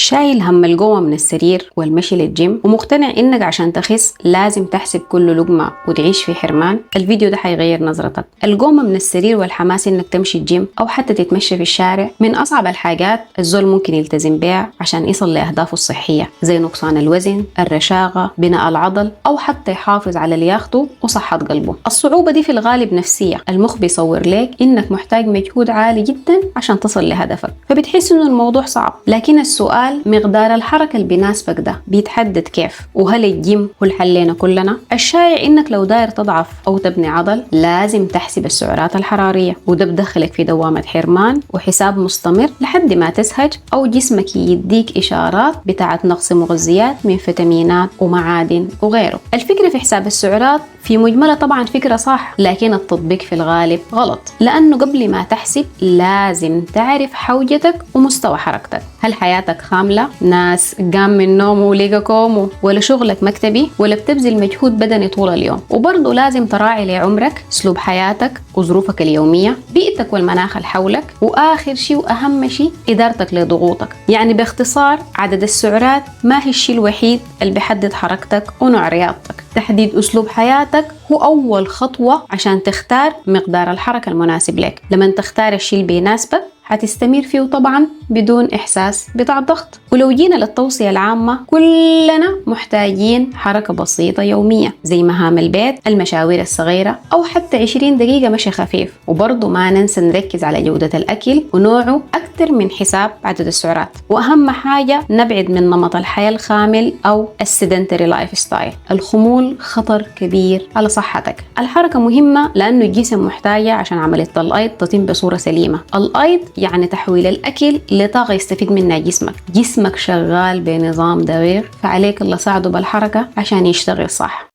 شايل هم القومة من السرير والمشي للجيم ومقتنع انك عشان تخس لازم تحسب كل لقمة وتعيش في حرمان؟ الفيديو ده حيغير نظرتك. القومة من السرير والحماس انك تمشي الجيم او حتى تتمشى في الشارع من اصعب الحاجات الزول ممكن يلتزم بها عشان يصل لاهدافه الصحية، زي نقصان الوزن، الرشاقة، بناء العضل، او حتى يحافظ على لياقته وصحة قلبه. الصعوبة دي في الغالب نفسية، المخ بيصور لك انك محتاج مجهود عالي جدا عشان تصل لهدفك، فبتحس انه الموضوع صعب. لكن السؤال، مقدار الحركة اللي بيناسبك ده بيتحدد كيف؟ وهل الجيم هو الحل لنا كلنا؟ الشائع انك لو داير تضعف او تبني عضل لازم تحسب السعرات الحرارية، وده بدخلك في دوامة حرمان وحساب مستمر لحد ما تزهج او جسمك يديك اشارات بتاعت نقص مغذيات من فيتامينات ومعادن وغيره. الفكرة في حساب السعرات في مجملها طبعا فكرة صح، لكن التطبيق في الغالب غلط، لأنه قبل ما تحسب لازم تعرف حوجتك ومستوى حركتك. هل حياتك خاملة؟ ناس قام من نومه ولقى كومه، ولا شغلك مكتبي، ولا بتبذل مجهود بدني طول اليوم؟ وبرضه لازم تراعي لعمرك، أسلوب حياتك وظروفك اليومية، بيئتك والمناخ اللي حولك، وآخر شيء وأهم شيء إدارتك لضغوطك. يعني باختصار، عدد السعرات ما هي الشيء الوحيد اللي بيحدد حركتك ونوع رياضتك. تحديد أسلوب حياتك هو أول خطوة عشان تختار مقدار الحركة المناسب لك. لما تختار الشيء اللي بيناسبك حتستمر فيه طبعا بدون إحساس بتاع الضغط. ولو جينا للتوصية العامة، كلنا محتاجين حركة بسيطة يومية، زي مهام البيت، المشاوير الصغيرة، أو حتى 20 دقيقة مشي خفيف. وبرضه ما ننسى نركز على جودة الأكل ونوعه أكثر من حساب عدد السعرات. وأهم حاجة نبعد من نمط الحياة الخامل أو ال sedentary lifestyle. الخمول خطر كبير على صحتك. الحركة مهمة لأنه الجسم محتاجة عشان عملية الأيض تتم بصورة سليمة. الأيض يعني تحويل الأكل لطاقة يستفيد منها جسمك. جسمك شغال بنظام دقيق، فعليك الله ساعده بالحركة عشان يشتغل صح.